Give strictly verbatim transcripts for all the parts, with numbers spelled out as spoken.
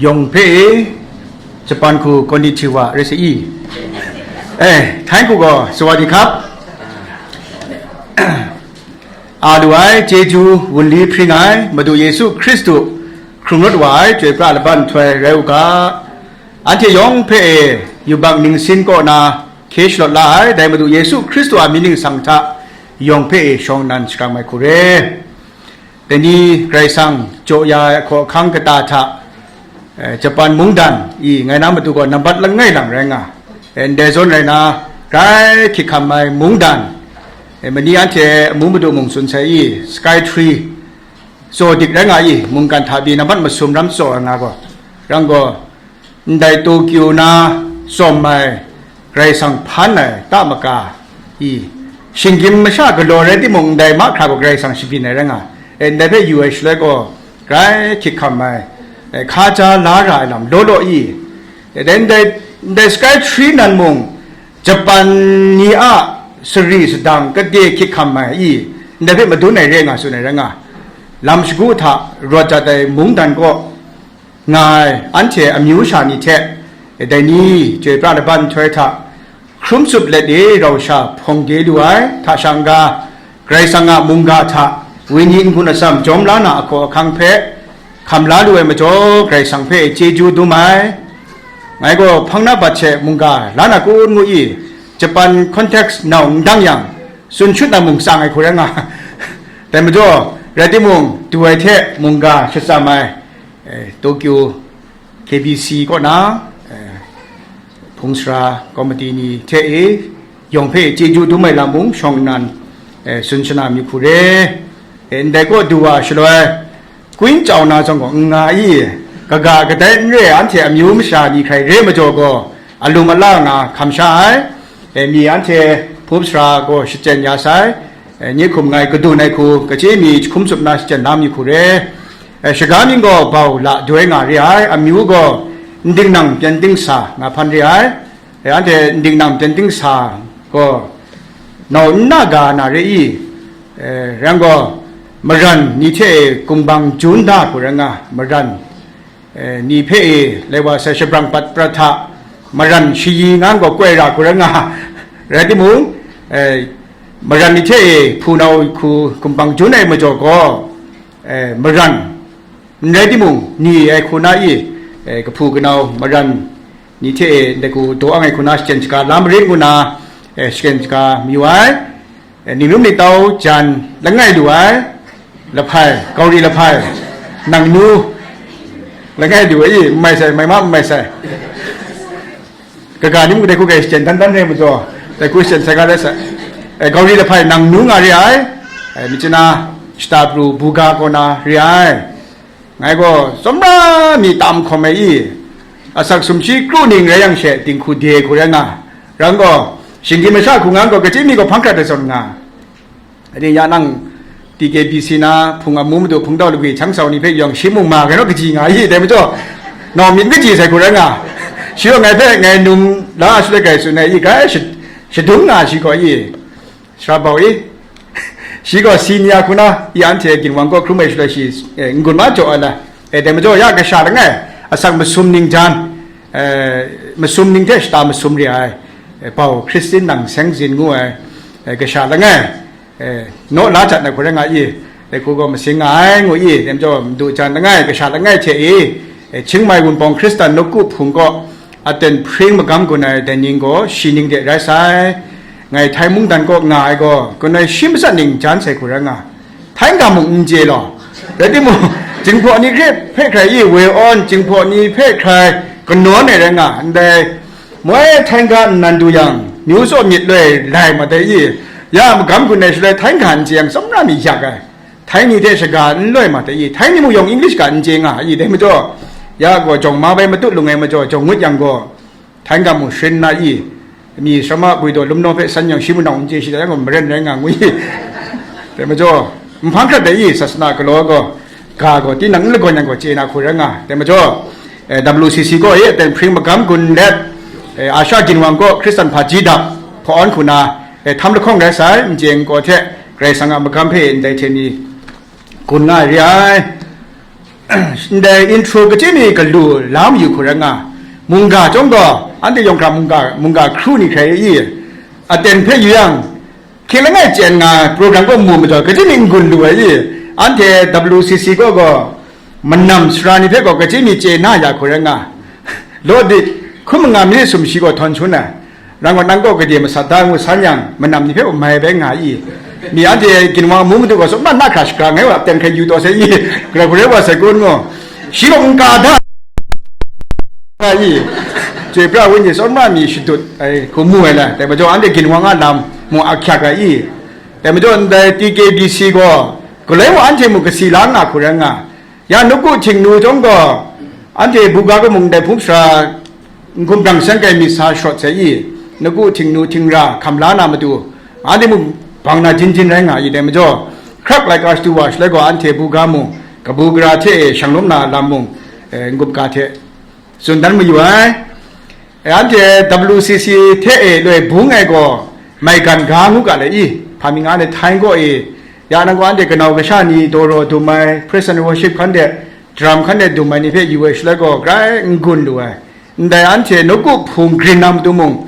Yawng hpe e, Japan hku konnichiwa rai sa i. Eh, Thai hku gaw, sawadi hkap. A lu ai, chyeju wunli hpring ai, Madu Yesu Hkristu hkrung rawt wa ai, chyoi pra laban nhtoi rai u ga. Anhte yawng hpe e, yubak ningsin kaw na hkye shalawt la ai, dai Madu Yesu Hkristu a mying ningsang hta, yawng hpe e shawng nnan shakram ai hku re. Dai ni Karai Kasang jaw ya ai ahkaw ahkang kata hta, eh, Japan mungdan i ngai na matu gaw nambat langai lang rai nga, eh, ndai zawn rai na, grai hkyik hkam ai mungdan, eh, mani anhte amu madu mung tsun sai i, Sky Tree, tsaw dik rai nga i, mungkan hta pyi nambat masum ram tsaw ai nga gaw, rang gaw, ndai Tokyo na tsawm ai Karai Kasang hpan ai ta maka i, shinggyim masha galaw rai timung, ndai mahkra gaw Karai Kasang shabyin ai rai nga, e, ndai hpe yu ai shaloi gaw, grai hkyik hkam ai, e, hkaja la ra ai lam law law i, e, dai ndai, ndai Sky Tree nan mung, Japan ni a sari sadang kade hkyik hkam ai i, ndai hpe madun ai re nga tsun ai rai nga, lam shagu hta rawt jat ai mungdan kaw, nga ai anhte amyu sha ni hte, dai ni chyoi pra laban nhtoi hta, hkrum tsup let e rau sha hpawng de lu ai, hta shang ga, Karai Kasang a mungga hta, wenyi n-gun atsam jawm la na ahkaw ahkang hpe, hkam la lu ai majaw, Karai Kasang hpe chyeju dum ai. Ngai gaw hpang na bat hte mungga la na kun ngu i, Japan context nau n dang yang, tsun shut na mung tsang ai hku rai nga. Dai majaw, rai timung, du ai hte mungga shatsam ai, eh, Tokyo K B C kaw na, eh, hpung sara komiti ni hte e, yawng hpe chyeju dum ai lam mung shawng nnan, eh, tsun shana mi hku re. Eh, ndai kaw du wa shaloi, Queen chau na zang gaw n nga i, kaga kadai n re anhte amyu masha ni hkrai re majaw gaw, alum ala nga hkam sha ai. E, mi anhte hpup sara gaw shachyen ya sai. E, nye hkum ngai kadun ai hku, kachye mi jahkum tsup na shachyen na mi hku re. E, shaga mying gaw bau la doi nga re ai, amyu gaw ndingnang pyen dingsa nga hpan re ai. E, anhte ndingnang pyen dingsa gaw nau n na ga na re i, e, rai gaw, maran ni hte e kungbang jun da hku rai nga, maran, e, ni hpe e, lai wa sai shabrang pat prat hta, maran shayi ngan gaw koi ra hku rai nga, rai timung, e, maran ni hte e hpunau hku kungbang jun ai majaw gaw, e, maran n rai timung, ni ai hku na i, e, kahpu kanau maran ni hte e ndai hku daw ang ai hku na shachyen shaga la marin ngu na, e, shachyen shaga mayu ai. E, ningrum ningtau jan langai lu ai, lahpai, gauri lahpai, nang nu, langai lu ai i, n mai sai, mai ma n mai sai. Kaga ni mung dai hku gai shachyen dan dan re majaw, dai hku shachyen sai ga rai sai. E, gauri lahpai, nang nu nga re ai, e, Myitkyina shata pru buga kaw na re ai. Ngai gaw tsawmra mi tam hkawm ai i, asak sumshi kru ning rai yang she dinghku de hku rai nga, rai gaw, shinggyim masha hku ngan gaw kachyi mi gaw hpang hkrat ai zawn nga. Ade ya nang T K B C na hpung amu madu hpungtau lagwi hkyang sau ni hpe yawng shi mung ma gai naw kaji nga i, dai majaw, nau myit kaji sai hku rai nga. Shi gaw ngai hpe ngai num la a shaloi gai tsun ai i, grai shad-, shadum nga shi gaw i. Sara bau i, shi gaw senior hku na, i anhte ginwang kaw hkrum ai shaloi shi, eh, n-gun ma jaw ai la, eh, dai majaw ya kasha langai, asak masum ning jan, eh, masum ning hte shata masum re ai, eh, bau Hkristin nang seng zin ngu ai, eh, kasha langai, eh, naw la jat na hku rai nga i, dai hku gaw masing nga ai ngu i, dai majaw madu jan langai, kasha langai hte i, eh, Chiang Mai Wunpawng Hkristan nawku hpung kaw, aten hpring magam gun ai dai ning gaw shi ning de rai sai. Ngai Htai mungdan kaw nga ai gaw, gun ai shi matsat ning jan sai hku rai nga. Htai n-ga mung n chye law. Rai timung, Jinghpaw ni hpe hkrai i woi awn, Jinghpaw ni hpe hkrai kanawn ai rai nga, ndai moi Htai n-ga nnan du yang, myu tsaw myit loi lai mat ai i, ya magam gun ai shaloi Htai n-ga n chye yang, tsawmra mi yak ai. Htai ni hte shaga n loi mat ai i, Htai ni mung yawng English ga n chye nga ai i, dai majaw, ya gaw jawng ma bai matut lung ai majaw, jawng ngut yang gaw, Htai n-ga mung sharin na i, mi sharama bui daw lum naw hpe san yang shi mung nau n chye shi da yang gaw, maren rai nga ngu i, dai majaw, nhpang hkrat dai i, sasana galaw gaw, ga gaw tinang n lagawn yang gaw chye na hku rai nga, dai majaw, eh, W C C gaw e, aten hpring magam gun let, eh, Asha ginwang kaw Hkristan hpaji dap hpa awn hku na, eh, htam lahkawng rai sai, n chye n kaw hte, Karai Kasang a magam hpe ndai hte ni gun nga ai re ai. Ndai intro kachyi mi galu la mayu hku rai nga, mungga chyawm gaw, anhte yawng hkra mungga, mungga hkru ni hkrai i, aten hpe yu yang, hkying langai chyen nga program kaw mu majaw, kachyi mi n-gun lu ai i, anhte W C C kaw gaw, manam sara ni hpe gaw kachyi mi chye na ya hku rai nga, law dik, hkum manga minit sumshi gaw htawn shangun ai. Rang gaw nang kaw gade masat da ngu san yang, manam ni hpe mai bai nga i? Mi anhte ginwang amu madu gaw sawpra na hkra shakra ngai wa ten hkrai yu taw sai i? Gara hku rai wa sai kun ngo. Shi gaw n ka da nga i? Chyoi pra wenyi sawpra mi shadut ai hku mu ai la, dai majaw anhte ginwang a lam mung ahkyak ai i? Dai majaw ndai T K B C gaw, galoi mung anhte mung kasi la nga hku rai nga, ya nawku htingnu chyawm gaw, anhte buga kamung ndai hpung sara n-gun brang seng kai mi sa shawt sai i, nawku htingnu htingra hkam la na matu, anhte mung bang na jin jin rai nga i, dai majaw, hkrak laika shadu wa shaloi gaw, anhte buga mung, kabu gara hte e shanglawm na lam mung, eh, n-gup ga hte tsun dan mayu ai. E, anhte W C C hte e loi bung ai gaw, maigan ga ngu ga le i, hpa mi nga ai htai gaw e, ya nang gaw anhte kanau kasha ni dawraw dum ai, praise and worship hkan de, drum hkan de dum ai ni hpe yu ai shaloi gaw, grai n-gun lu ai. Ndai anhte nawku hpung grin na matu mung,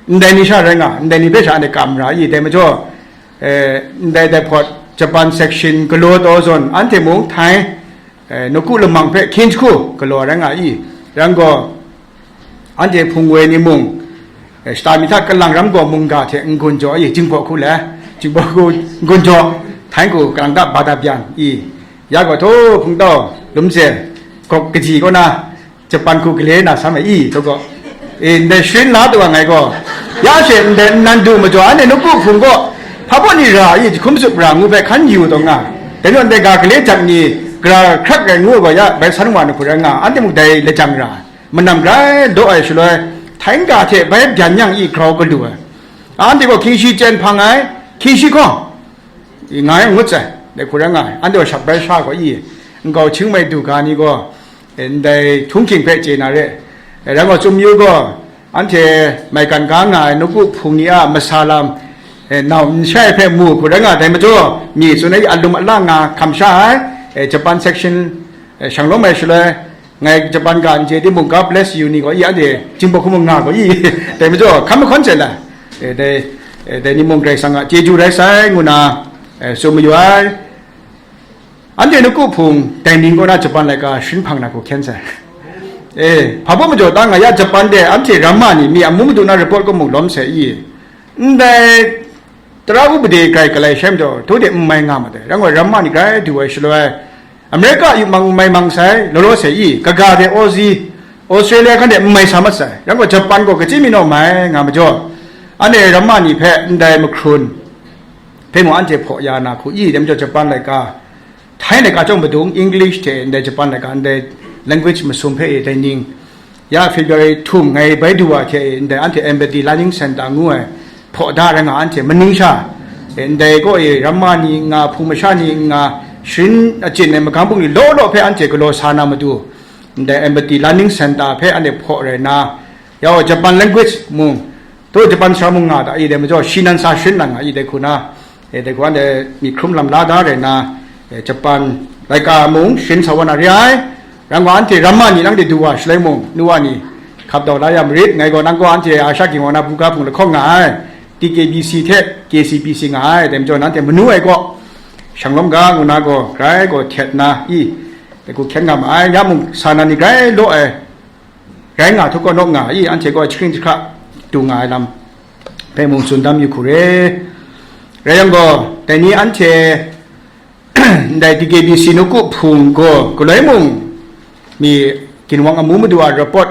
ndai ni sha rai nga, ndai ni hpe sha anhte kam ra i, dai majaw, eh, ndai dai hpawt Japan section galaw taw zawn, anhte mung htai, eh, nawku lamang hpe hkyin jahku galaw rai nga i, yang gaw, anhte hpung woi ni mung, eh, shata mi hta kalang ram gaw mungga hte n-gun jaw i, jinghpaw hku le, jinghpaw hku n-gun jaw, htai hku kalang ta ba da byan i, ya gaw, htaw hpungtau, lumze, gawk kaji kaw na, Japan hku gale na sa mai i, taw gaw, e, ndai sharin la taw ngai gaw, ya she ndai nnan du majaw, anhte nawku hpung gaw, hpa baw ni ra i, jahkum tsup ra ngu hpe hkan yu taw nga, dai naw ndai ga gale jat ni, gara hkrak ai ngu ai gaw, ya bai san wa na hku rai nga, anhte mung dai lajang ra, manam grai daw ai shaloi, htai n-ga hte bai byan yang i grau galu ai. Anhte gaw hkying shi chyen hpang ai, hkying shi hkawng, i nga ai ngut sai, dai hku rai nga ai. Anhte gaw shap bai sha gaw i, nkau hkying mai du ga ni gaw, e, ndai htunghking hpe chye na re, e, rai gaw, Chyum Yu gaw, anhte maigan ga nga ai nawku hpung ni a masa lam, e, nau n shai hpe mu hku rai nga ai, dai majaw, mi tsun ai alum ala nga hkam sha ai, e, Japan section, e, shanglawm ai shaloi, ngai Japan ga n chye timung, God bless you ni gaw i, anhte Jinghpaw hku mung nga gaw i, dai majaw, hkam mahkawn chye la, e, dai, e, dai ni mung Karai Kasang a chyeju rai sai, ngu na, e, tsun mayu ai. Anhte nawku hpung dai ning kaw na Japan laika sharin hpang na hku hkyen sai. E, hpa baw majaw ta nga ya, Japan de anhte ramma ni mi amu madu na report kaw mung lawm sai i? Ndai tara upade grai galai shai majaw, htaw de n mai nga ma dai, rang gaw, ramma ni grai du ai shaloi, Amerika yu mang n mai mang sai, law law sai i, kaga de Aussie, Australia hkan de n mai sa mat sai, rang gaw, Japan gaw kachyi mi naw mai nga majaw, anhte ramma ni hpe ndai mahkrun hpe mung anhte hpaw ya na hku i, dai majaw, Japan laika, Thai laika chyawm padung, English hte ndai Japan laika ndai language masum hpe e dai ning, ya February htum ngai bai du wa hte e ndai anhte Empathy Learning Center ngu ai hpaw da rai nga, anhte maning sha, e, ndai kaw e ramma ni n nga, hpung masha ni n nga, sharin achyin ai magam bungli law law hpe anhte galaw sa na matu, ndai Empathy Learning Center hpe anhte hpaw rai na, ya gaw Japan language mung, Htaw Japan sara mung nga da i, dai majaw, shi nan sa sharin na nga i, dai hku na, e, dai hku anhte myit hkrum lam la da rai na, e, Japan laika mung sharin sa wa na re ai. Rang gaw, anhte ramma ni nang de du wa shaloi mung, nu wa ni hkap dau la ya marit, ngai gaw nang gaw anhte Asha Ginwang na buga hpung lahkawng nga ai, T K B C hte K C B C nga ai, dai majaw, nanhte manu ai kaw, shanglawm ga ngu na gaw, grai gaw htet na i, dai hku hkyen nga ma ai, ya mung, sa na ni grai law ai, rai nga htu kaw nawk nga i, anhte gaw jahkring jahkra du nga ai lam hpe mung tsun dam yu hku re. Rai yang gaw, dai ni anhte ndai T K B C nawku hpung gaw galoi mung mi ginwang amu madu a rapawt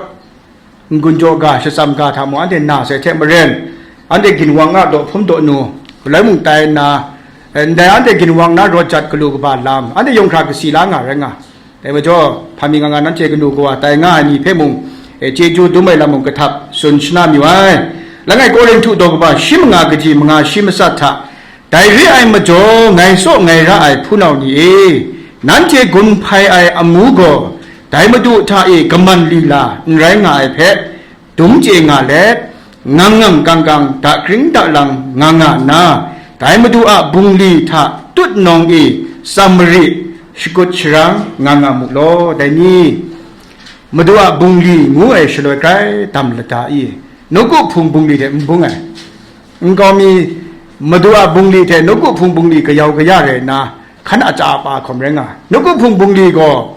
n-gun jaw ga, shatsam ga hta mung anhte na sai hte maren, anhte ginwang a daw hpum daw nu galoi mung tai nna, ndai anhte ginwang na rawt jat galu kaba lam, anhte yawng hkra kasi la nga rai nga. Dai majaw, hpa mi nga nga nanhte kanu kawa tai nga ai ni hpe mung, e, chyeju dum ai lam mung kahtap tsun shana mayu ai. Langai Korinhtu daw kaba shi manga kaji manga shi matsat hta, dai re ai majaw, ngai tsaw ngai ra ai hpunau ni e, nanhte gun hpai ai amu gaw, dai Madu hta e kaman lila n rai nga ai hpe, dum chye nga let, ngang ngang kang kang dakring dalang nga nga nna, dai Madu a bungli hta tutnawng e tsam marit, shakut sharang nga nga mu law. Dai ni, Madu a bungli ngu ai shaloi grai dam lada i, nawku hpung bungli hte n bung ai, nkau mi, Madu a bungli hte nawku hpung bungli kayau kaya rai nna, hkan aca apa hkawm rai nga. Nawku hpung bungli gaw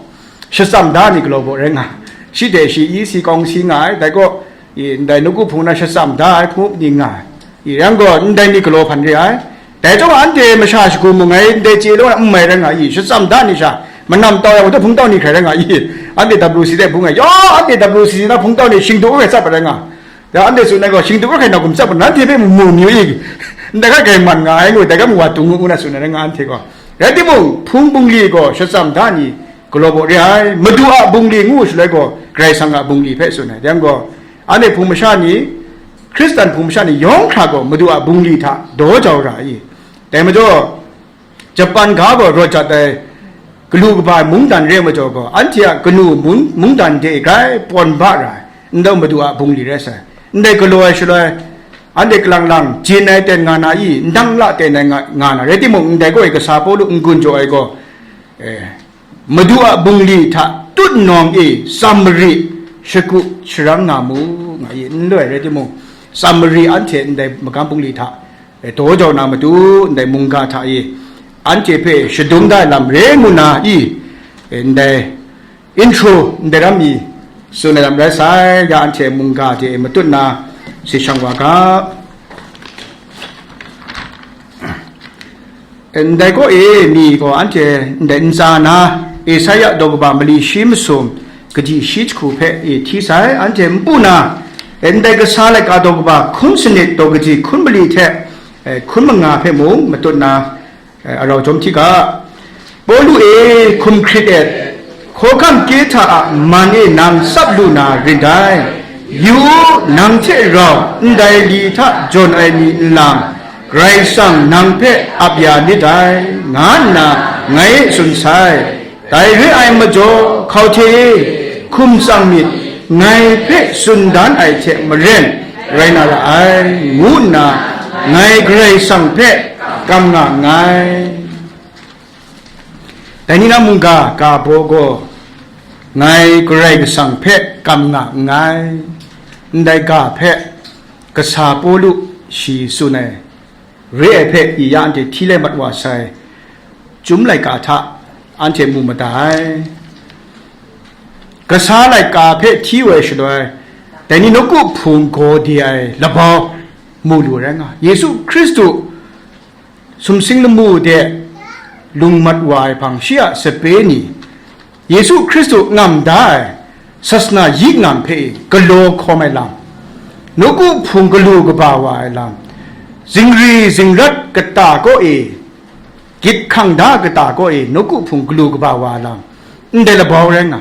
shatsam da ni galaw baw rai nga. Shi hte shi i si kawng si nga ai, dai gaw, i, ndai nawku hpung na shatsam da ai hpung ni nga ai. I, yang gaw ndai ni galaw hpan re ai. Dai chyawm anhte masha shagu mung ai ndai chye law na n mai rai nga i, shatsam da ni sha, manam tau yang, hpung tau ni hkrai rai nga i, anhte W C C hte bung ai, yaw, anhte W C C na hpung tau ni shingdu hkrai tsap ai rai nga. Ya, anhte tsun ai gaw, shingdu hkrai na gum tsap, nanhte hpe mu mu yu i, ndai hkra grai man nga ai ngu, dai hkra mu wa tung ngu, ngu na tsun ai rai nga anhte gaw. Rai timung, hpung bungli gaw shatsam da ni galaw baw re ai, Madu a bungli ngu shaloi gaw, Karai Kasang a bungli hpe tsun ai. Yang gaw, anhte hpung masha ni, Hkristan hpung masha ni yawng hkra gaw Madu a bungli hta daw jau ra i. Dai majaw, Japan ga gaw rawt jat ai galu kaba ai mungdan re ai majaw gaw, anhte a kanu mung-, mungdan de grai pawn ba ra ai, ndai Madu a bungli rai sai. Ndai galaw ai shaloi, anhte kalang lang, jin ai ten nga na i, ndang la ten ai nga, nga na, rai timung, ndai gaw e kasa Pawlu n-gun jaw ai gaw, eh, Madu a bungli hta tut nawng e tsam mari shagu sharang nga mu, nga i, n loi rai timung, tsam mari anhte ndai magam bungli hta, e, daw jau na matu, ndai mungga hta e anhte hpe shadum da ai lam re ngu na i, e, ndai intro, ndai ram mi tsun ai lam rai sai, ya anhte mungga hte matut na si shang wa ga. Ndai kaw e mi gaw anhte ndai ntsa na, Esaia daw kaba mali shi masum, kaji shi jahku hpe e hti sai, anhte npu na, ndai kasa laika daw kaba hkun sanit daw kaji hkun mali hte, e, hkun manga hpe mung matut na, e, arau jawm hti ga. Pawlu e, hkum hkrit et, hkawhkam kye hta a man e nang tsap lu na rin dai. Yu u, nang hte rau ndai li hta jawn ai mi nlang, Karai Kasang nang hpe ap ya nit dai, nga nna ngai e tsun sai. Dai re ai majaw, hkau hte e, hkum tsang myit, ngai hpe tsun dan ai hte maren rai na ra ai, ngu nna ngai Karai Kasang hpe kam nga nngai. Dai ni na mungga ga baw gaw, ngai Karai Kasang hpe kam nga nngai. Ndai ga hpe kasa Pawlu shi tsun ai re ai hpe i ya anhte hti lai mat wa sai, Chyum laika hta anhte mu mada ai. Kasa laika hpe hti wai shaloi, dai ni nawku hpung gaw de ai labau mu lu rai nga. Yesu Hkristu sumsing lamu de lung mat wa ai hpang shi a sape ni, Yesu Hkristu ngam da ai sasana yi ngam hpe galaw hkawm ai lam, nawku hpung galu kaba wa ai lam, zingri zingrat kata kaw e, gyit hkang da kata kaw e, nawku hpung galu kaba wa ai lam, ndai labau rai nga.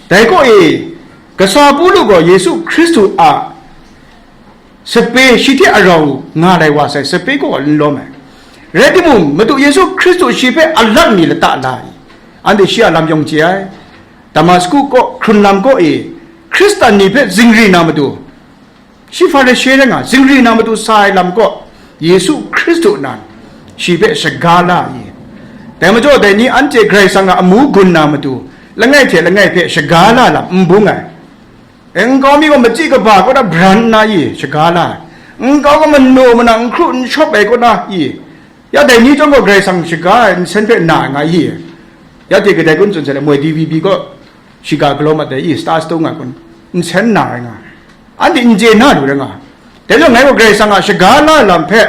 Dai kaw e, kasa Pawlu gaw Yesu Hkristu a sape shi hte arau nga lai wa sai, sape kaw n lawm ai. Rai timung, Madu Yesu Hkristu shi hpe alat mi lata la i, anhte shi a lam yawng chye ai. Damasku kaw, hkrun lam kaw e, Hkristan ni hpe zingri na matu, shi Hparishe rai nga, zingri na matu sa ai lam kaw, Yesu Hkristu nan shi hpe shaga la i. Dai majaw, dai ni anhte Karai Kasang a amu gun na matu, langai hte langai hpe shaga la lam n bung ai. E, nkau mi gaw machyi kaba kaw na bran nna i shaga la ai, nkau gaw manu mana n hkru n shawp ai kaw na i, ya dai ni chyawm gaw Karai Kasang shaga ai nsen hpe na nga i, ya hte kadai kun tsun sai le, moi D V B kaw shiga galaw mat ai i, Star Stone nga kun nsen na ai nga, anhte n chye na lu rai nga. Dai majaw ngai gaw Karai Kasang a shaga la lam hpe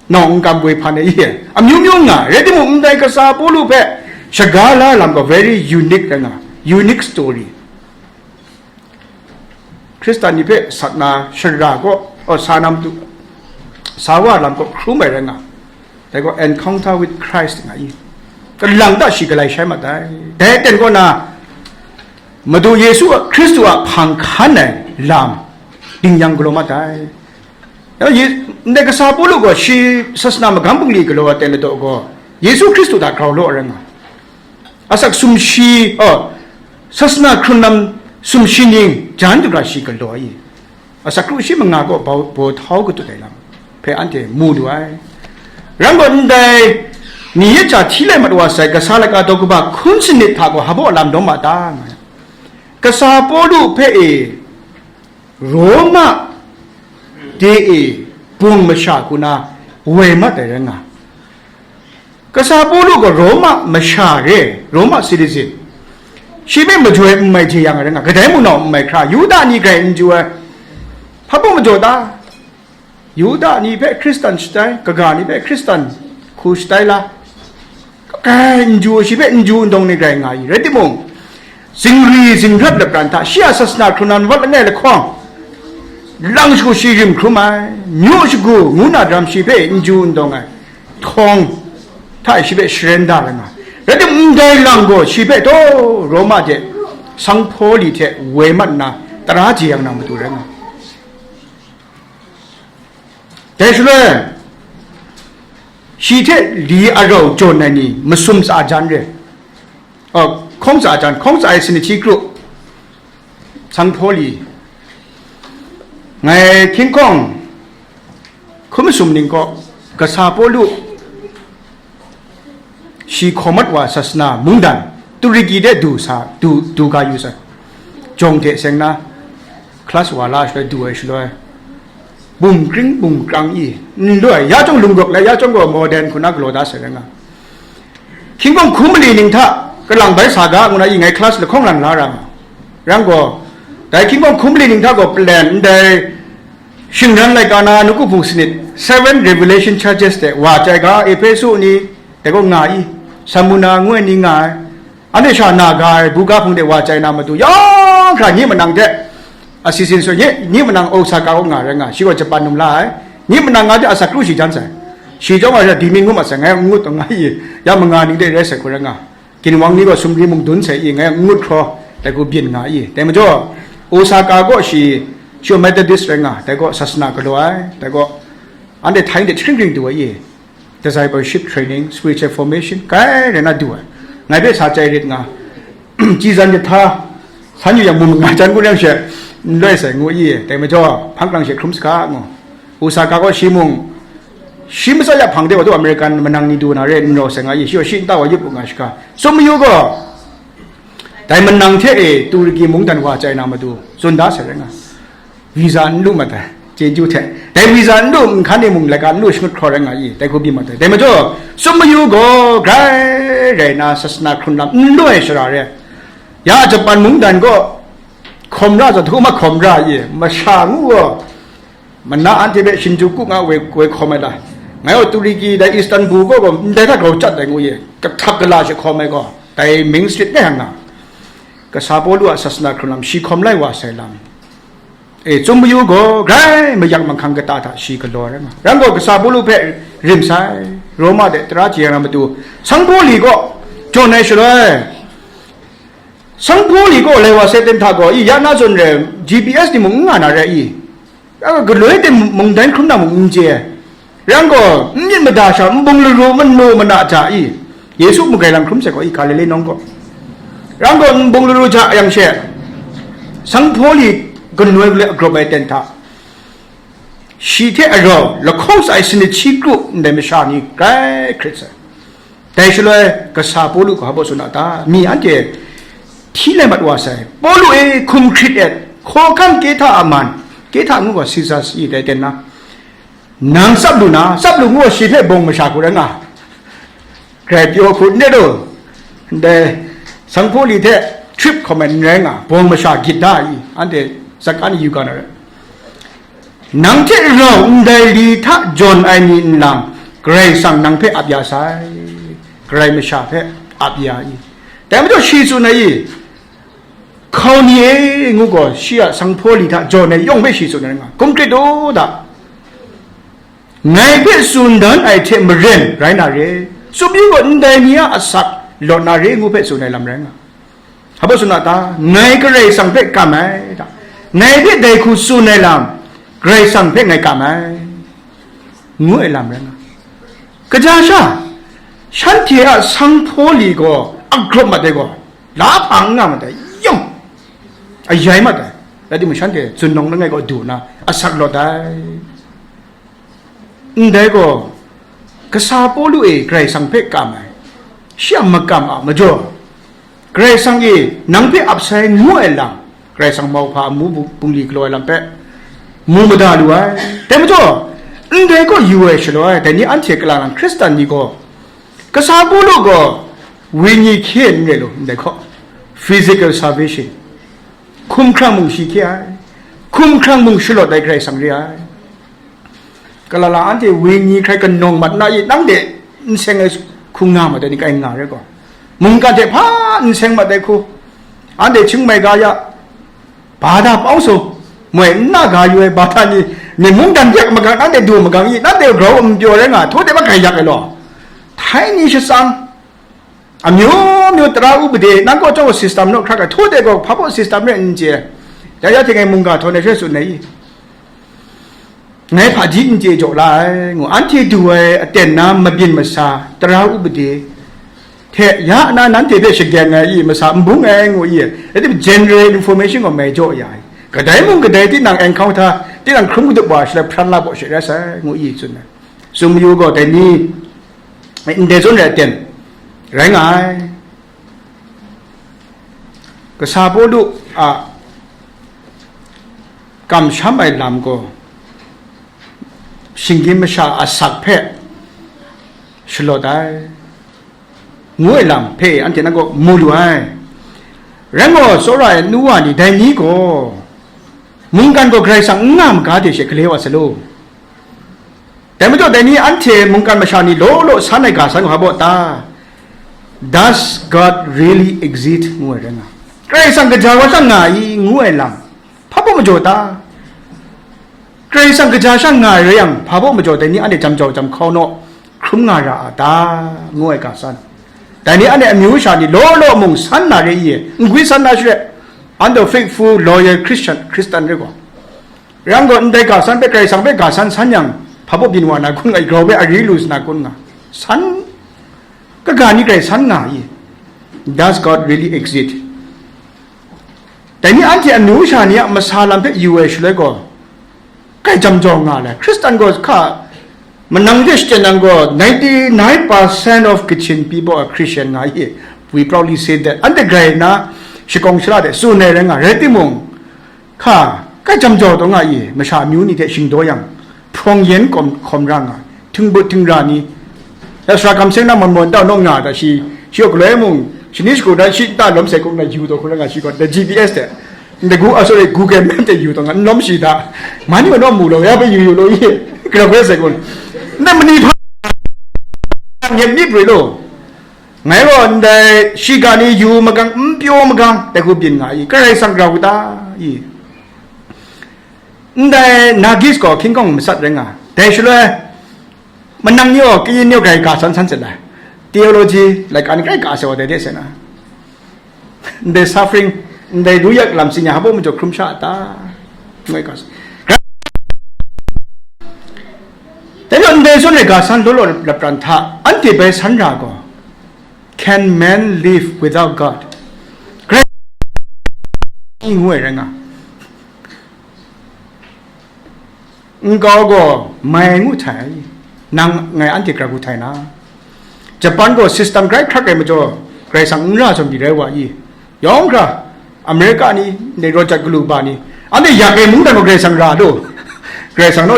nawng n kam goi hpan ai i, amyu myu nga, rai timung, ndai kasa Pawlu hpe shaga la lam gaw very unique rai nga, unique story. Hkristan ni hpe sat na shara kaw, o, sa na matu, sa wa lam kaw hkrum ai rai nga, dai gaw encounter with Christ nga i, kalang ta shi galai shai mat ai. Dai aten kaw na, Madu Yesu a, Hkristu a hpang hkan ai lam ding yang galaw mat ai. Ya, Ye-, ndai kasa Pawlu gaw shi sasana magam bungli galaw ai aten ladaw gaw, Yesu Hkristu hta grau law ai rai nga. Asak sumshi, oh, sasana hkrun lam sumshi ning jan du ra shi galaw ai. Asak kru shi manga gaw baw, baw htau katut ai lam hpe anhte mu lu ai. Ram gaw ndai Ni yet hta hti lai mat wa sai, kasa laka daw kaba hkun sanit hta gaw hpa baw lam dawm ma ta, nga ai. Kasa Pawlu hpe e Roma de e bung masha hku na woi mat ai rai nga. Kasa Pawlu gaw Roma masha re, Roma citizen. Shi hpe majoi n mai hte yang ai rai nga, kadai mung nau n mai hkra, Yuda ni grai n ju ai, hpa baw majaw ta? Yuda ni hpe Hkristan shatai, kaga ni hpe Hkristan hku shatai la? Grai n ju, shi hpe n ju n dawng ni grai nga i, rai timung, zingri zingrap lapran hta shi a sasana hkrun na mat langai lahkawng, lang shagu shi rim hkrum ai, myu shagu ngu na daram shi hpe n ju n dawng ai, htawng hta e shi hpe sharen da ai nga. Rai timung, ndai lang gaw shi hpe taw Roma de sanghpaw li hte woi mat nna tara jeyang na matu rai nga. Dai shaloi, shi hte li arau jawn ai ni masum tsa jan re. Oh, hkawng tsa jan, hkawng tsa ai sanit hti kru, sanghpaw li, ngai hkying hkawng hkun masum ning kaw, kasa Pawlu shi hkawm mat wa sasana mungdan, Turiki de du sa, du, du ga yu sai. Jawng hte seng na, class wa la shaloi, du ai shaloi, bum kring bum krang i, n loi, ya chyawm lung gawk lai, ya chyawm gaw modern hku na galaw da sai rai nga. Hkying hkawng hkun mali ning hta kalang bai sa ga, ngu na i ngai class lahkawng lang la ra nga. Rai gaw, dai hkying hkawng hkun mali ning hta gaw plan ndai shingran laika na nawku hpung sanit, Seven Revelation Churches de wa chyai ga, Ehpesu ni, dai gaw nga i, Smurna ngu ai ni nga ai, anhte sha na ga ai buga hpung de wa chyai na matu, yawng hkra nye manang hte, a season so nye, nye manang Osaka kaw nga rai nga, shi gaw Japan num la ai, nye manang nga hte asak kru shi jan sai, shi chyawm wa sha dingming ngut mat sai, ngai ngut taw nga i, ya manga ning de rai sai hku rai nga. Ginwang ni gaw sumri mung dun sai i, ngai ngut hkraw, dai gaw byin nga i. Dai majaw, Osaka gaw shi, shi gaw Methodist rai nga, dai gaw sasana galaw ai, dai gaw, anhte htai de hkring hkring du ai i, discipleship training, spiritual formation, kai rai na du ai. Ngai hpe sa chyai rit nga, chyi zan jahta, san yu yang mung nga jan gun yang she, n loi sai ngu i, dai majaw, hpang krang she hkrum saga ngu. Osaka gaw shi mung, shi matsa ya hpang de wa du American manang ni du na re n raw sai nga i, shi gaw shi nta wa yup u nga shaka. Tsun mayu gaw, dai manang hte e Turiki mungdan wa chyai na matu, tsun da sai rai nga. Visa n lu mat ai, chyeju hte. Dai visa n lu, nhkan e mung laika n lu shangut hkraw rai nga i, dai hku byin mat ai. Dai majaw, tsun mayu gaw, grai rai na, sasana hkrun lam n lu ai shara re. Ya Japan mungdan gaw, hkawm ra zawn, htu ma hkawm ra i, masha ngu gaw, mana anhte hpe Shinjuku nga woi, woi hkawm ai la? Ngai gaw Turiki dai Istanbul kaw gaw ndai hta grau chyat ai ngu ye, kahtap kala she hkawm ai gaw, dai Main Street ngai hang na, kasa Pawlu a sasana hkrun lam, shi hkawm lai wa sai lam, e, tsun mayu gaw, grai mayak mahkang kata hta shi galaw ai rai nga. Rai gaw, kasa Pawlu hpe rim sai, Roma de tara jeyang na matu, sanghpaw li kaw jawn ai shaloi, sanghpaw li kaw lai wa sai ten hta gaw, i, ya na zawn rai, G P S ni mung n nga na rai i, a, galoi ten mungdan hkrum na mung n chye ai. Rai gaw, n myit mada sha, nbung laru manu mana hta i, Yesu magrai lam hkrum sai gaw i, Galile nawng gaw. Rai gaw, nbung laru hta yang she, sanghpaw li ganoi galoi agrawp ai ten hta, shi hte arau lahkawng tsa ai sanit hti kru ndai masha ni grai hkrit sai. Dai shaloi, kasa Pawlu gaw hpa baw tsun a ta? Mi anhte hti lai mat wa sai. Pawlu e, hkum hkrit et, hkawhkam Kehta a man, Kehta ngu gaw Siza sayi dai ten na, nang tsap lu na, tsap lu ngu gaw shi hpe bawng masha hku rai nga, grai pyaw hku n ret u. Ndai sanghpaw li hte trip hkawm ai n rai nga, bawng masha gyit da i, anhte zat ka ni yu ga na rai. Nang hte rau ndai li hta jawn ai ni nlang, Karai Kasang nang hpe ap ya sai, Karai masha hpe ap ya i. Dai majaw shi tsun ai i, hkau ni e ngu gaw, shi a sanghpaw li hta jawn ai yawng hpe shi tsun ai nga, hkum hkrit u da. Ngai hpe tsun dan ai hte maren rai na re, tsun yu gaw, ndai ni a asak lawt na re ngu hpe tsun ai lam rai nga. Hpa baw tsun a ta? Ngai Karai Kasang hpe kam ai ta? Ngai hpe dai hku tsun ai lam, Karai Kasang hpe ngai kam ai, ngu ai lam rai nga. Kaja sha, shanhte a sanghpaw li gaw agrawp mat ai gaw, la hpa n nga mat ai, yawng ayai mat ai, rai timung, shanhte zunlawng langai gaw du nna asak lawt ai. Ndai gaw, Kasa Pawlu e Karai Kasang hpe kam ai, shi a makam a majaw, Karai Kasang e nang hpe ap sai ngu ai lam, Karai Kasang mauhpa amu bu-, bungli galaw ai lam hpe mu mada lu ai. Dai majaw, ndai kaw yu ai shaloi, dai ni anhte kalang lang Hkristan ni gaw, Kasa Pawlu gaw wenyi hkye n rai lu, ndai hkaw, physical salvation, hkumhkrang mung shi hkye ai, hkumhkrang mung shalawt ai Karai Kasang re ai. Kalala anhte wenyi hkrai kanawng mat na i, nang de n seng ai hku nga mat ai ni kai nga re gaw, mungkan hte hpa n seng mat ai hku, anhte Chiang Mai ga ya, ba da pau so, moi n na ga yu ai ba da ni, ni mungdan yak magang, nang de du magang i, nang de grau n pyaw rai nga, htaw de ba grai yak ai law, htai ni shatsang, amyu myu tara upade, nang kaw chyawm system naw hkrak ai, htaw de gaw hpa baw system rai n chye, ya ya ting ai mungga htaw na she tsun ai i. Ngai hpaji n chye jaw la ai, ngu, anhte du ai aten na mabyin masa, tara upade hte ya na nanhte hpe shagen ai i, masa n bung ai, ngu i, rai timung, general information gaw mai jaw ya ai. Kadai mung kadai tinang encounter, tinang hkrum kadup wa shaloi hpran la baw she rai sai, ngu i tsun ai. Sum yu gaw dai ni ndai zawn rai aten rai nga ai. Kasa Pawlu a kamsham ai lam gaw, shinggyim masha a asak hpe shalawt ai, ngu ai lam hpe anhte nang kaw mu lu ai. Rai gaw, tsawra ai nu wa ni, dai ni gaw, mungkan gaw Karai Kasang n nga maga de she gale wa sa lu. Dai majaw, dai ni anhte mungkan masha ni law law san ai ga san wa baw ta? Does God really exist? Ngu ai rai nga. Karai Kasang kaja wa sha nga i, ngu ai lam, hpa baw majaw ta? Karai Kasang kaja sha nga ai rai yang, hpa baw majaw dai ni anhte jam jau jam hkau naw, hkrum nga ra a ta? Ngu ai ga san. Dai ni anhte amyu sha ni law law mung san na re i, n gwi san na share, anhte faithful, loyal Christian, Christian re gaw. Rai yang gaw, ndai ga san hpe, Karai Kasang hpe ga san san yang, hpa baw byin wa na kun nga, grau hpe ari lu sa na kun nga, san, kaga ni grai san nga i? Does God really exist? Dai ni anhte amyu sha ni a masa lam hpe yu ai shaloi gaw, kai jam jau nga le. Hkristan gaw hka, manang de shachyen nang gaw, ninety-nine percent of Kachin people are Christian nga i. We proudly say that. Anhte grai nna shakawng shara de tsun ai rai nga, rai timung, hka, kai jam jau taw nga i, masha amyu ni hte shingdaw yang, hprawng yen kawm, hkawm ra nga, htingbut htingra ni, ya sara kam seng na mon mon tau naw nga ta shi, shi gaw galoi mung, shani shagu dan shi nta lawm sai kung na yu taw hkra nga shi gaw, the G P S de, ndai gu, ah, sorry, Google Map de yu taw nga, n lawm shi da, man yu naw mu law, ya bai yu yu law i, grau hkra sai kung, ndai mani hpa, myit mi proi law, ngai gaw ndai shiga ni yu magang, n pyaw magang, dai hku byin nga i, Karai Kasang grau ta i. Ndai Nagis gaw hkying hkawng masat rai nga. Dai shaloi, manang ni gaw kayin ni gaw grai ga san san sit ai. Theology, like, an grai ga sai wa dai de sai na. Ndai suffering, ndai ruyak lam tsin ya hpa baw majaw hkrum sha a ta? Ngai ga sai. Dai gaw ndai zawn rai ga san law law lap pran hta, anhte bai san ra gaw, can man live without God? Grai ngu ai rai nga. Nkau gaw mai ngu htai, nang ngai anhte grai gu htai na. Japan gaw system grai hkrak ai majaw, Karai Kasang n ra zawn pyi rai wa i. Yawng hkra, America ni, ndai rawt jat galu ba ni, anhte yak ai mungdan gaw Karai Kasang ra lu. Karai Kasang naw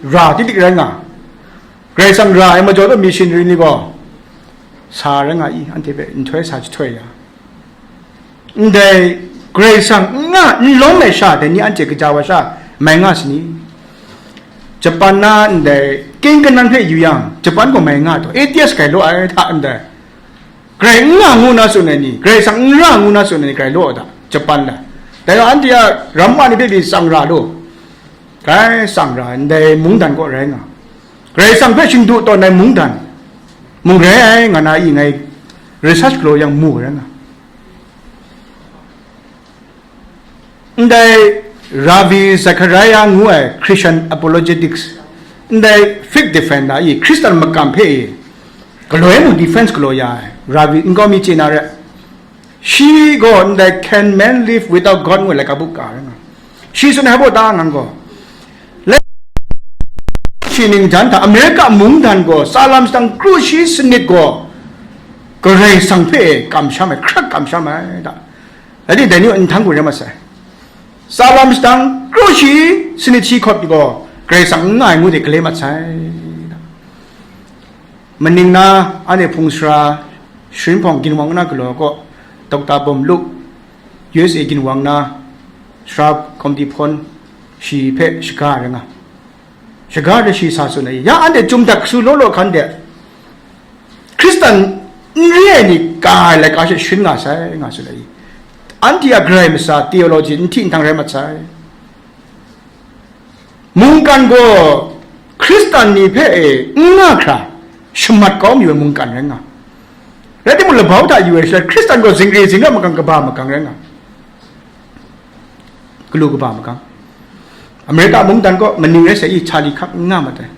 ra titik rai nga. Karai Kasang ra ai majaw taw missionary ni gaw sa rai nga i, anhte hpe nhtoi sa jahtoi ya. Ndai Karai Kasang n nga, n lawm ai sha, dai ni anhte kaja wa sha mai nga sa ni? Japan na ndai king kanan hpe yu yang, Japan gaw mai nga taw, atheist grai law ai hta ndai, Karai n nga ngu na tsun ai ni, Karai Kasang n ra ngu na tsun ai ni grai law ai hta, Japan la. Dai gaw anhte a ram wa ni hpe pyi tsang ra law, grai tsang ra ai, ndai mungdan kaw rai nga. Karai Kasang hpe shingdu tawn ai mungdan mung rai ai nga na i, ngai research galaw yang mu rai nga. Ndai Ravi Zachariah ngu ai Christian apologetics, ndai fake defender i, Hkristan makam hpe i, galoi mung defense galaw ya ai, Ravi nkau mi chye na re. Shi gaw ndai Can Man Live Without God ngu ai laika buk ka ai nga. Shi tsun ai hpa baw ta ngang gaw, le, shi ningjan hta Amerika mungdan gaw tsalam shadang kru shi sanit gaw Karai Kasang hpe kamsham ai, hkrat kamsham ai da. Rai timung, dai ni nhtang hku rai mat sai. Tsalam shadang kru shi sanit shi hkawt gaw Karai Kasang n nga ai ngu de gale mat sai. Maning na anhte hpung sara sharin hpawng ginwang na galaw kaw, Dokta Bawm Luk, U S A ginwang na sara komiti hpawn shi hpe shaga ai rai nga. Shaga ai shi sa tsun ai. Ya anhte chyum dat kasu law law hkan de, Hkristan n re ai ni ka ai laika she sharin nga sai, nga tsun ai. Anhte a Karai masa theology n hti nhtang rai mat sai. Mungkan gaw Hkristan ni hpe e n nga hkra shamat kau mi ai mungkan rai nga. Rai timung, labau hta yu ai shaloi, Hkristan gaw zingri zingrat makang, kaba makang rai nga. Galu kaba makang. Amerika mungdan gaw maning rai sai, i, Charlie Kirk n nga mat ai.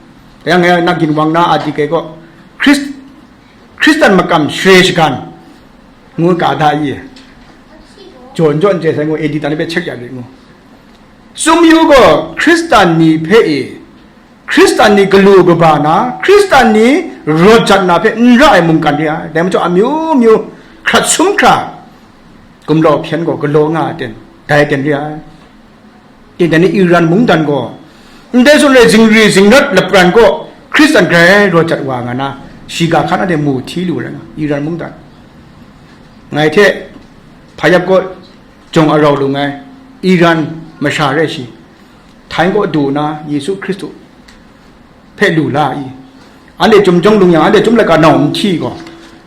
Dai yang, ngai na ginwang na a dik ai gaw, Hkris-, Hkristan makam share shagan ngu ka da i, jawn jawn chye sai ngu, A D tan hpe check ya rit ngu. Sumyu gaw Hkristan ni hpe e, Hkristan ni galu kaba na, Hkristan ni rawt jat na hpe n ra ai mungkan re ai. Dai majaw amyu myu hkrat sum hkra gumlau hpyen gaw galaw nga ai ten, dai ten re ai. Tinang ni Iran mungdan gaw, ndai zawn rai zingri zingrat lapran gaw Hkristan grai rawt jat wa nga na, shiga hkan anhte mu hti lu ai rai nga, Iran mungdan. Ngai hte hpa yap kaw jawng arau lu ngai, Iran masha rai shi, Thai kaw du na Yesu Hkristu hpe lu la i? Anhte chyum jawng lung yang, anhte chyum laika nau n hti gaw,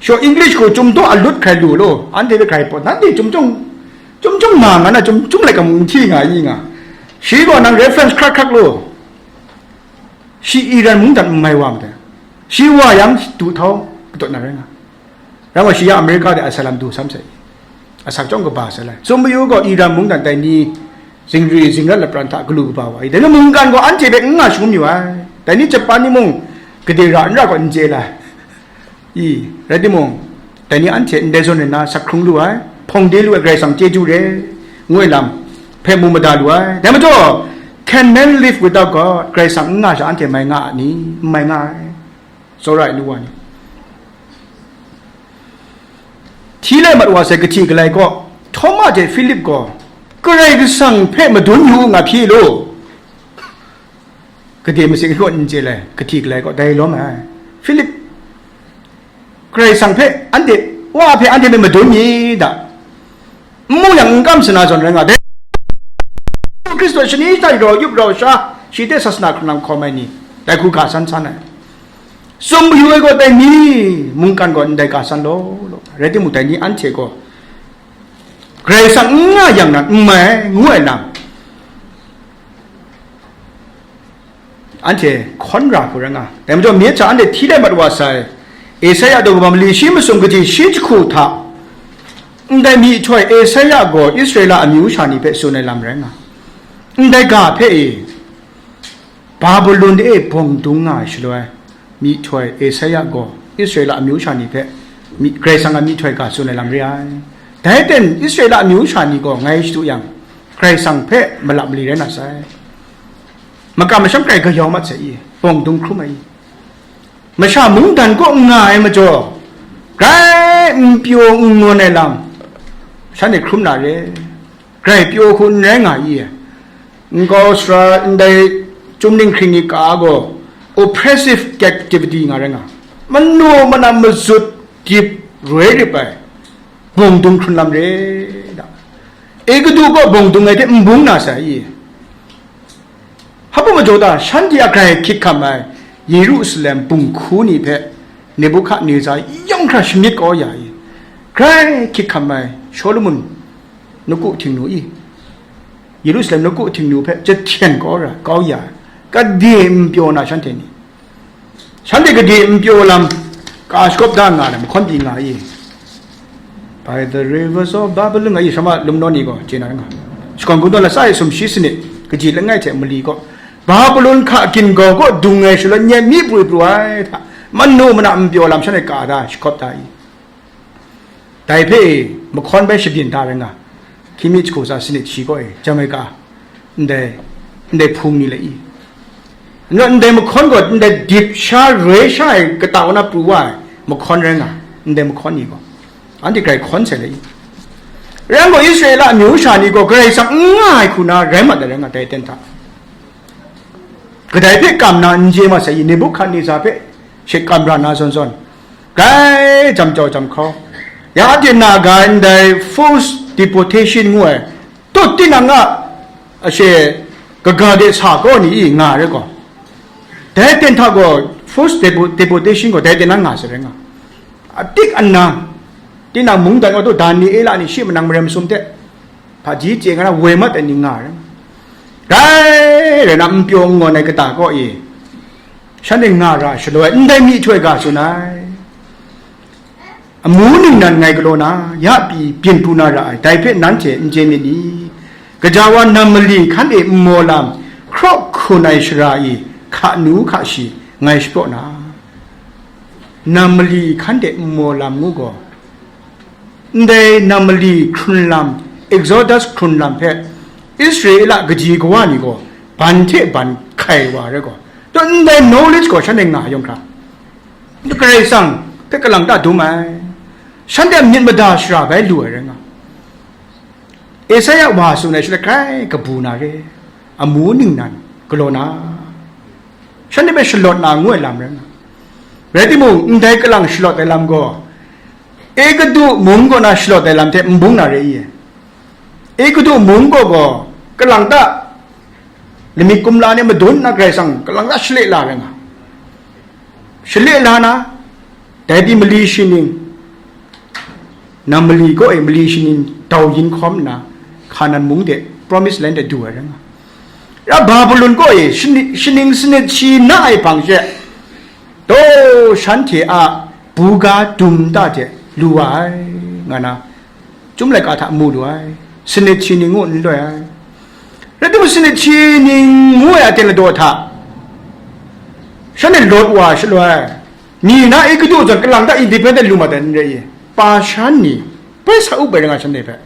shaw English gaw chyum daw alut hkrai lu law, anhte hpe hkrai pawt, nanhte chyum jawng, chyum jawng ma nga na, chyum, chyum laika mung n hti nga i nga. Shi gaw nang reference hkrak hkrak law, shi Iran mungdan n mai wa matai, shi wa yang du htau katawt na rai nga. Rai wa, shi ya Amerika de asylum du sam sai. Asak chyawm kaba sai lai. Sumyu gaw Iran mungdan dai ni zingri zingrat lapran hta galu kaba wa i. Dai ni mungkan gaw anhte hpe n nga shangun yu ai. Dai ni Japan ni mung gade ra n ra gaw n chye lai. I, rai timung, dai ni anhte ndai zawn rai na sak hkrung lu ai, hpawng de lu ai, Karai Kasang chyeju re, ngu ai lam hpe mu mada lu ai. Dai majaw, can man live without God? Karai Kasang n nga sha anhte mai nga a ni? N mai nga ai. Tsawra ai nu wa ni. Hti lai mat wa sai kahti galai kaw, Htawma hte Hpilip gaw, Karai Kasang hpe madun yu u nga hpyi law, gade masing kaw n chye lai, kahti galai kaw, dai lawm ai. Hpilip, Karai Kasang hpe anhte, Wa hpe anhte hpe madun mi da. N mu yang n kam sana zawn rai nga, dai Hkristu shani shata rau yup rau sha, shi hte sasana hkrung lam hkawm ai ni, dai hku ga san san ai. Sumyu ai gaw dai ni, mungkan gaw ndai ga san law law, rai timung, dai ni anhte gaw Karai Kasang n nga yang nan n mai, ngu ai lam, anhte hkawn ra hku rai nga. Dai majaw, myit hta anhte hti lai mat wa sai, Esaia daw kaba mali shi masum kaji shi jahku hta, ndai myihtoi Esaia gaw Israela amyu sha ni hpe tsun ai lam rai nga. Ndai ga hpe e, Babulon de e bawng dung nga ai shaloi, myihtoi Esaia gaw Israela amyu sha ni hpe mi-, Karai Kasang a myihtoi ga tsun ai lam re ai. Dai ten Israela amyu sha ni gaw ngai shadu yang, Karai Kasang hpe malap mali rai na sai. Makam masham grai gayau mat sai i, bawng dung hkrum ai i. Masha mungdan kaw n nga ai majaw, grai n pyaw n ngawn ai lam, shanhte hkrum na re. Grai pyaw hku n rai nga i? Nkau sara ndai chyum ninghkring ni ka gaw oppressive captivity nga rai nga, manu mana mazut dip roi rip ai bawng dung hkrun lam re da. Egutu gaw bawng dung ai hte n bung na sai i? Hpa majaw ta, shanhte a grai hkyit hkam ai Yerusalem bunghku ni hpe Nebuhkadneza yawng hkra shamyit kau ya i? Grai hkyit hkam ai Shawlumon nawku htingnu i? Yerusalem nawku htingnu hpe jahten kau ra, kau ya ai, gade n pyaw na shanhte ni. Shanhte gade n pyaw lam, ka shakawp da nga ai, mahkawn pyi nga i? By the rivers of Babylon nga i, shanhte lum naw ni gaw chye na nga. Shakawn Kungdawn latsa e sumshi sanit, kaji langai hte mali gaw, Babulon hka ginau kaw dung ai shaloi, nye myi pru pru ai hta, manu mana n pyaw lam shanhte ka da, shakawp da i? Dai hpe mahkawn bai shabyin da rai nga, hkying mi jahku tsa sanit shi kaw e, Jamaica, ndai, ndai hpung ni le i? N rai, ndai mahkawn gaw ndai dip sha, roi sha ai kata wa na pru wa ai mahkawn rai nga, ndai mahkawn ni gaw, anhte grai hkawn sai le i. Rai yang gaw, Israela amyu sha ni gaw Karai Kasang n nga ai hku na rai mat ai rai nga, dai aten hta. Kadai hpe kam na n chye ma sai i, Nebuhkadneza hpe she kam ra na zawn zawn, grai jam jau jam hkau, ya anhte na ga ai ndai forced deportation ngu ai, tut tinang a, ashe, kaga de sa kaw ni i nga ai rai gaw, dai aten hta gaw forced depo-, deportation gaw dai aten na nga sai rai nga. Atik anang, tinang mungdan gaw, Daniela ni shi manang marai masum hte, hpaji chye nga na woi mat ai ni nga ai rai. Rai rai na, n pyaw n ngawn ai kata kaw e, shanhte nga ra shaloi, ndai myihtoi ga tsun ai. Amu ningnan ngai galaw na, ya pyi byin pru na ra ai, dai hpe nanhte n chye myit ni? Gaja wa nam mali hkan e nmaw lam hkraw hkun ai shara e hka nu hka shi ngai shapraw na, nam mali hkan de nmaw lam ngu gaw, ndai nam mali hkrun lam, Exodus hkrun lam hpe Israela kaji kawa ni gaw ban hte ban hkai wa ai rai gaw, dai ndai knowledge gaw shanhte nga yawng hkra, Karai Kasang hpe kalang ta dum ai, shanhte a myit mada shara bai lu ai rai nga. Esaia wa tsun ai shaloi grai kabu na re, amu ningnan galaw na, shanhte hpe shalawt na ngu ai lam rai nga. Rai timung, ndai kalang shalawt ai lam gaw, Egutu mung kaw na shalawt ai lam hte n bung na re i? Egutu mung kaw gaw kalang ta lamik kumla ni madun na Karai Kasang kalang ta shale la rai nga. Shale la na, dai pyi mali shining, nam mali kaw e mali shining dau yin hkawm nna, Hkanan mung de, Promised Land de du ai rai nga. Ya Babulon kaw e shani-, shaning sanit shi na ai hpang she, taw shanhte a buga dum ta hte lu wa ai, nga na, Chyum laika hta mu lu ai, sanit shi ning ngu n loi ai. Rai timung, sanit shi ning ngu ai aten ladaw hta, shanhte lawt wa shaloi, mi na Egutu zawn kalang ta independent lu mat ai n rai i? Pashan ni bai sa up ai rai nga, shanhte hpe.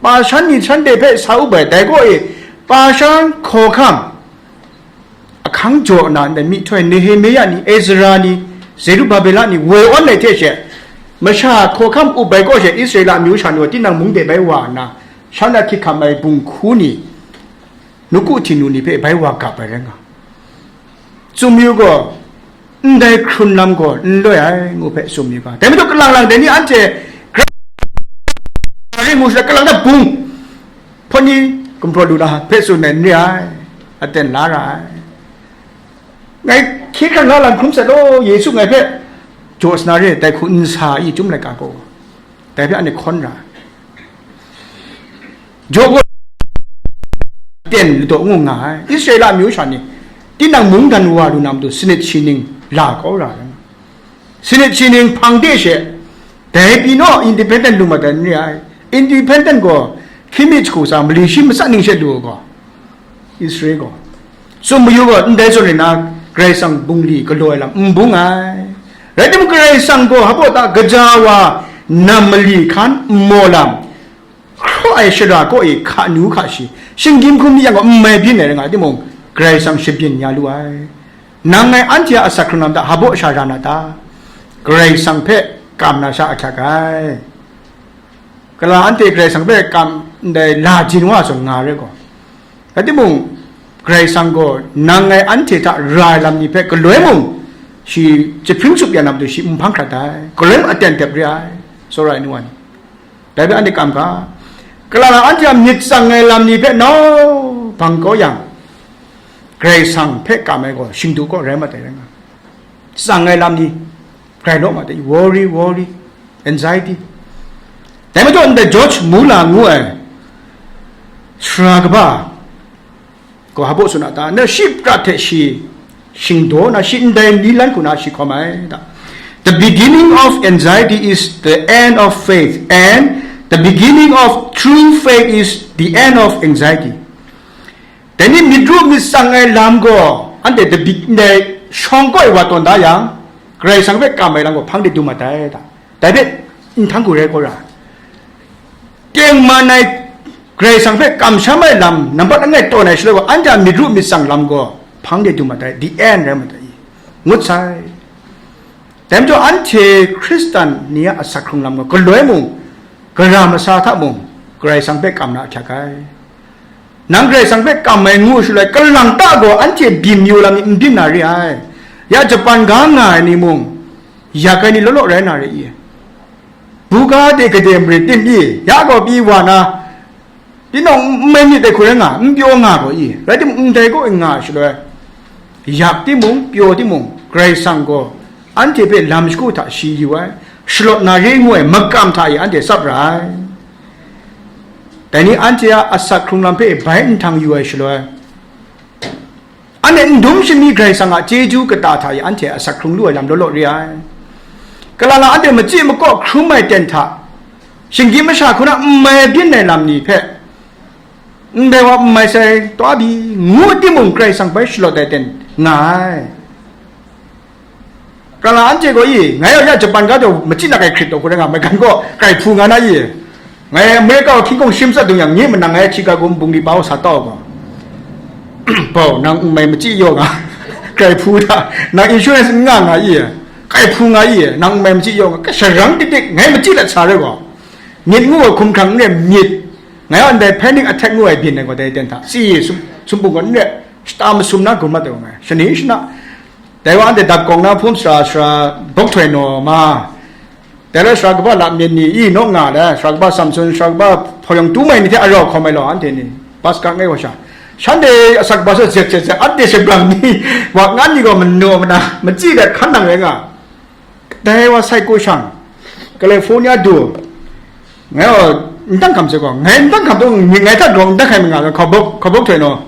Pashan ni shanhte hpe sa up ai, dai kaw e, Pashan hkawhkam ahkang jaw na ndai myihtoi Nehemia ni, Ezra ni, Zerubabela ni woi awn ai hte she, masha hkawhkam up ai kaw she, Israela amyu sha ni gaw tinang mung de bai wa nna, shan a hkying hkam ai bunghku ni, nawku Htingnu ni hpe bai wa gap ai rai nga. Tsun mayu gaw, ndai hkrun lam gaw n loi ai ngu hpe tsun mayu ga. Dai majaw, kalang lang dai ni anhte Karai ngu sha, kalang ta bung, hpawt ni gumhpraw lu na hpe tsun ai n re ai, aten la ra ai. Ngai hkye hkrang la lam hkrum sai law, Yesu ngai hpe jaw sa na re, dai hku n sa i, Chyum laika gaw, dai hpe anhte hkawn ra ai. Jaw gaw ten ladaw ngu nga ai. Israela amyu sha ni tinang mungdan wa lu na matu sanit shi ning la kau ra ai. Sanit shi ning hpang de she, dai pyi naw independent lu mat ai n re ai. Independent gaw hkying mi jahku sa mali shi matsat ning she lu ai gaw, Israel gaw. Tsun mayu gaw, ndai zawn rai na, Karai Kasang bungli galaw ai lam n bung ai. Rai timung, Karai Kasang gaw hpa ta gaja wa nam mali hkan nmaw lam hkraw ai shara kaw e hka nu hka shi, shinggyim hkum ni yang gaw n mai byin ai rai nga ai timung, Karai Kasang shabyin ya lu ai. Nang ngai anhte a asak hkrung lam hta hpa sha ra na ta? Karai Kasang hpe kam na sha ahkyak ai. Kalang anhte Karai Kasang hpe kam ndai la jin wa zawn nga rai gaw, rai timung, Karai Kasang gaw nang ngai anhte hta ra ai lam ni hpe galoi mung, shi jahpring tsup ya na matu shi n hpang hkrat ai, galoi mung aten dep re ai, tsawra ai nu wa ni. Dai hpe anhte kam ga, kalang anhte a myit tsang ai lam ni hpe nau bang kau yang, Karai Kasang hpe kam ai gaw shingdu kaw rai mat ai rai nga. Tsang ai lam ni, grai law mat ai, worry, worry, anxiety. Dai majaw ndai George Muller ngu ai sara kaba gaw hpa baw tsun a ta? Na shi prat hte shi shingdaw na, shi ndai ni lan hku na shi hkawm ai ta? The beginning of anxiety is the end of faith, and the beginning of true faith is the end of anxiety. Dai ni myit ru myit tsang ai lam gaw, anhte dabi ndai shawng kaw ai wa tawn da yang, Karai Kasang hpe kam ai lam gaw hpang de dum mat ai ta? Dai hpe n htang hku rai kau ra ai. Tengman ai Karai Kasang hpe kamsham ai lam nampat langai tawn ai shaloi gaw, anhte a myit ru myit tsang lam gaw hpang de du mat ai, the end rai mat ai, ngut sai. Dai majaw anhte Hkristan ni a asak hkrung lam gaw galoi mung, gara masa hta mung, Karai Kasang hpe kam na ahkyak ai. Nang Karai Kasang hpe kam ai ngu shaloi, kalang ta gaw anhte byin mayu lam ni n byin na re ai. Ya Japan ga nga ai ni mung, yak ai ni law law rai na re i? Buga de gade mare tim i? Ya gaw pyi wa na, tinang n mai myit dai hku rai nga, n pyaw nga gaw i? Rai timung, ndai gaw n nga shaloi, yak timung, pyaw timung, Karai Kasang gaw anhte hpe lam shagu hta shi yu ai, shalawt na re ngu ai makam hta e anhte tsap ra ai. Dai ni anhte a asak hkrung lam hpe bai nhtang yu ai shaloi, anhte n dum shami Karai Kasang a chyeju kata hta e anhte asak hkrung lu ai lam law law re ai. Kalang lang anhte machyi makaw hkrum ai ten hta, shinggyim masha hku na n mai byin ai lam ni hpe, ndai wa n mai sai, taw di, ngu timung, Karai Kasang bai shalawt ai ten nga ai. Kalang lang anhte gaw i, ngai gaw ya Japan ga taw machyi na kai hkrit taw hku rai nga, maigan gaw kai hpu nga na i, ngai Amerika wa hkying hkawng shim tsat dung yang, nye manang ngai Chicago bungli pa wa sa tau gaw, bau, nang n mai machyi yaw nga, kai hpu hta, nang insurance n nga nga i, kai hpu nga i, nang n mai machyi yaw nga, ka sharang dik dik, ngai machyi lat sa rai gaw, myit ngu ai hkumhkrang n rai myit, ngai gaw ndai panic attack ngu ai byin ai gaw dai ten hta, si, sum, sumpung gaw n rai, shata masum na gun mat ai gaw ngai, shani shana, dai wa anhte dap kawng na hpum sara, sara bawk htoi naw ma, dai la sara kaba lam myit ni i naw nga le, sara kaba Samson, sara kaba hpawng yawng tu mai ni hte arau hkawm ai law, anhte ni, bus ka ngai wa sha, shanhte asak bus zet zet zet, anhte shabrang ni, wa ngan ni gaw manaw mana, machyi dat hkan nang rai nga, dai wa sai ku shang, California du, ngai gaw n dang hkam sai gaw, ngai n dang hkam tu, ngai hta drawng n dang hkai ma nga, hkawbawk, hkawbawk htoi naw,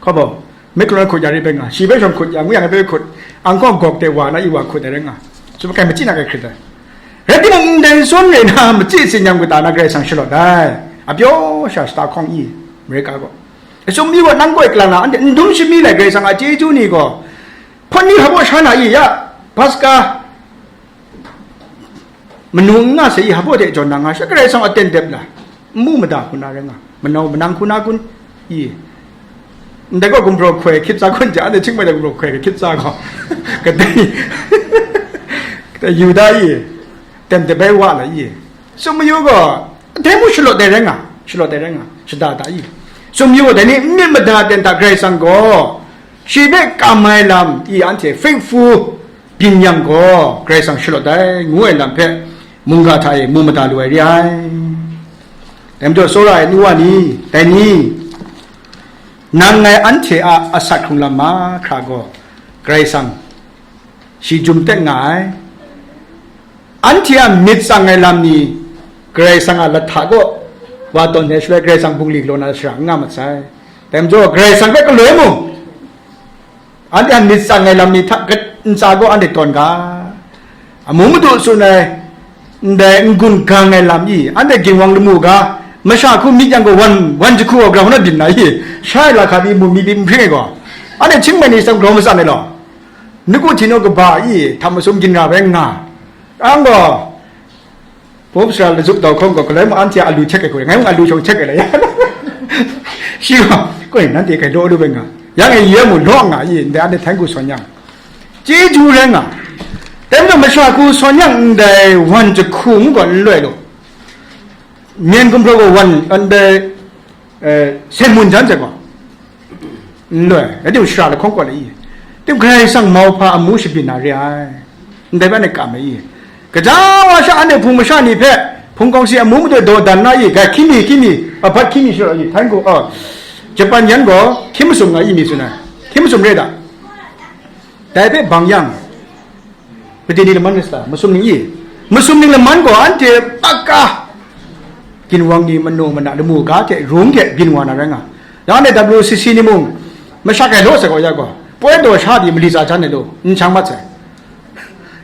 hkawbawk, Mik law hkut ya ri bai nga, shi bai shawng hkut ya ngu yang bai hkut, ang kaw gawk de wa na i wa hkut ai rai nga, sum kai machyi na kai hkrit ai. Rai timung, ndai zawn rai na machyi tsin yang kata na Karai Kasang shalawt ai, a pyaw sha shata hkawng i, Amerika gaw. Sum mi wa nang gaw kalang lang anhte n dum shami lai Karai Kasang a chyeju ni gaw, hpawt ni hpa baw sha na i ya, Paska, manu n nga sai i, hpa baw hte jawn na nga sha, Karai Kasang aten dep la, n mu mada hku na rai nga, manau manang hku na kun i, ndai gaw gumhpraw hkoi hkyit tsa kun ja, anhte hting mai dai gumhpraw hkoi hkyit tsa gaw, kadai, kadai Yuda i, ten dep bai wa la i, sum mayu gaw, dai mu shalawt dai rai nga, shalawt dai rai nga, shada da i, sum mayu gaw, dai ni n myit mada ten hta Karai Kasang gaw, shi hpe kam ai lam i anhte faithful byin yang gaw, Karai Kasang shalawt ai, ngu ai lam hpe mungga hta e mu mada lu ai re ai. Dai majaw, tsawra ai nu wa ni, dai ni, nang ngai anhte a asak hkrung lam mahkra gaw, Karai Kasang shi jum tet nga ai. Anhte a myit tsang ai lam ni, Karai Kasang a lat hta kaw wa tawn ai shaloi, Karai Kasang bungli galaw na shara n nga mat sai. Dai majaw, Karai Kasang hpe galoi mung, anhte a myit tsang ai lam ni hta gat ntsa gaw anhte tawn ga, amu madu tsun ai, ndai n-gun gang ai lam i, anhte ginwang lamu ga, masha hku myit yang gaw wan, wan jahku gaw grau na byin na i, sha ai lahka pyi mu myit myit n hpring ai gaw, anhte hting mai ni sam grau matsan ai law, nawku hti naw kaba i, htam masum ginra bai nga, ang gaw, Pope sara lazup dau hkawng gaw, galoi mung anhte a alu htek ai hku, ngai mung alu shawng htek ai lai. Shi gaw, koi, nanhte kai law lu bai nga. Yang e, ya mu law nga i, ndai anhte htan hku sawn yang, chyeju rai nga. Dai majaw, masha hku sawn yang, ndai wan jahku ngu gaw n loi lu. Myen gumhpraw gaw wan, ndai, eh, sen mun jan sai gaw, n loi, rai timung, shara lahkawng kaw lai i, tim Karai Kasang mauhpa amu shabyin na re ai, ndai bai anhte kam ai i, gaja wa sha anhte hpung masha ni hpe hpung kawng si amu madu dawdan na i, ga hkying mi, hkying mi, ahpat hkying mi shara i, htan gaw, a, Japan yan gaw hkying masum nga i mi tsun ai, hkying masum re da, dai hpe bang yang, Made ni laman rai sa, masum ning i? Masum ning laman gaw anhte paka ginwang ni manu mana lamu ga hte rung hte byin wa na rai nga. Yang anhte W C C ni mung, masha kai law sai gaw ya gaw, poi daw sha di mali tsa jan ai law, n shang mat sai.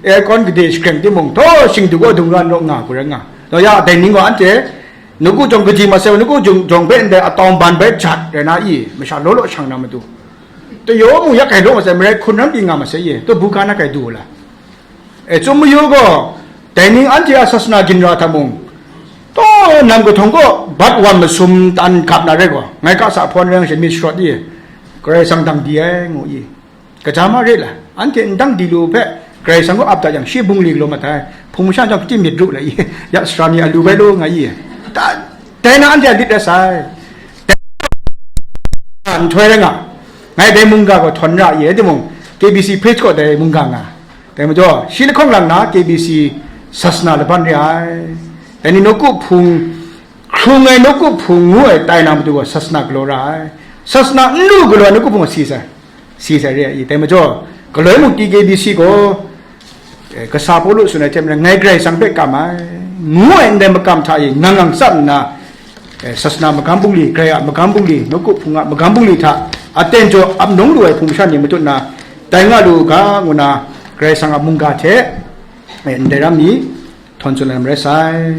Aircon gade shakreng timung, htaw shingdu gaw dung ra n raw nga hku rai nga. Daw ya, dai ning gaw anhte, nawku jawng kaji mat sai, nawku jawng, jawng hpe ndai atawng ban bai jat rai na i, masha law law shang na matu. Tayaw mung yak kai law mat sai, marai hkun ram pyi nga mat sai ye, taw buga na kai du la. E, Chyum mayu gaw, dai ning anhte a sasana ginra hta mung, taw nam kahtawng kaw bat wan masum tan gap na rai gaw, ngai kasa hpawn rai yang she myit sharawt i, Karai Kasang dang di ai, ngu i. Kaja ma re la, anhte ndang di lu hpe, Karai Kasang kaw ap dat yang, shi bungli galaw mat ai, hpung masha chyawm hti myit ru la i, ya sara ni a lu bai law nga i. Dai na anhte a lit rai sai. Nhtoi rai nga, ngai dai mungga gaw htawn ra i, timung, K B C page kaw dai mungga nga. Dai majaw, shi lahkawng lang na K B C sasana laban re ai. Dai ni nawku hpung, hkrung ai nawku hpung ngu ai tai na matu gaw sasana galaw ra ai. Sasana n lu galaw ai nawku hpung gaw si sai, si sai re ai. Dai majaw, galoi mukti K B C gaw, eh, kasa Pawlu tsun ai hte maren, ngai Karai Kasang hpe kam ai, ngu ai ndai makam hta e nang ngang tsap nna, eh, sasana magam bungli, Karai a magam bungli, nawku hpung a magam bungli hta aten jaw ap nawng lu ai hpung masha ni matut na, tai nga lu u ga, ngu na Karai Kasang a mungga hte, eh, ndai ram ni htawn tsun ai lam rai sai.